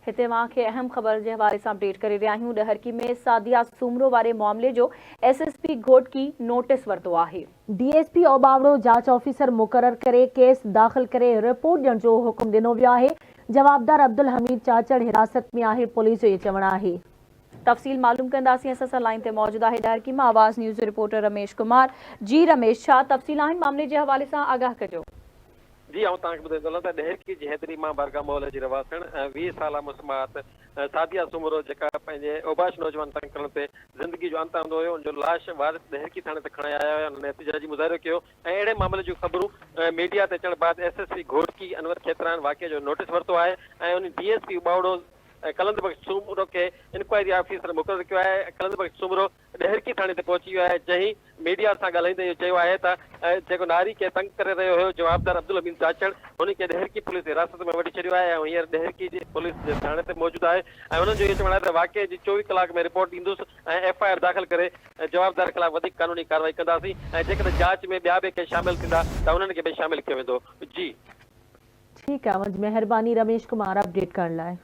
هتي اوهان کي اهم خبر جي حوالي سان اپڊيٽ ڪري رهيا آهيون ڏهرڪي ۾ سعديه سومرو واري معاملي جو S S P Ghotki notice ورتو آهي. ڊي ايس پي اوٻاوڙو جاچ آفيسر مقرر ڪري ڪيس داخل ڪري رپورٽ ڏيڻ جو حڪم ڏنو ويو آهي، جوابدار عبدالحميد چاچڙ حراست ۾ آهي، پوليس جو اهو چوڻ آهي. تفصيل معلوم ڪنداسين اسان سان لائين تي موجود آهي ڏهرڪي مان آواز نيوز جو رپورٽر رميش ڪمار جي رميش ڇا تفصيل آهن معاملي جي حوالي سان آگاهه ڪجو. جي آئون توهان کي ٻڌائيندو هلان ته ڏهرڪي جي حيدري مان بارگاهه محلي جي رهواسڻ 20 سالا مسمات سعديه سومرو جيڪا پنهنجي اوباش نوجوان تنگ ڪرڻ تي زندگي جو انت آندو هيو ان جو لاش وارث ڏهرڪي ٿاڻي تي کڻائي آيا هيا انهن احتجاجي مظاهرو ڪيو ۽ اهڙي معاملي جون خبرون ميڊيا تي اچڻ بعد S S P Ghotki Anwar Khetran واقعي جو نوٽيس ورتو آهي ۽ ان D S P Ubauro Qalandar Bakhsh Soomro کي انڪوائري آفيسر مقرر ڪيو آهي قلندر بخش سومرو ڏهرڪي ٿاڻي تي پهچي ويو آهي جنهن ميڊيا سان ڳالهائيندي اهو چيو آهي ته جيڪو ناري کي تنگ ڪري رهيو هيو جوابدار عبدالحميد چاچڙ هن کي ڏهرڪي پوليس حراست ۾ وٺي ڇڏيو آهي ۽ هينئر ڏهرڪي جي پوليس جي ٿاڻي تي موجود آهي ۽ هنن جو اهو چوڻ آهي ته واقعي جي 24 ڪلاڪ ۾ رپورٽ ڏيندس ۽ ايف I R داخل ڪري جوابدار خلاف وڌيڪ قانوني ڪارروائي ڪنداسين ۽ جيڪڏهن جاچ ۾ ٻيا به ڪي شامل ٿيندا ته انهن کي به شامل ڪيو ويندو جي. ٺيڪ آهي اوهان جي مهرباني رميش ڪمار اپڊيٽ ڪرڻ لاء.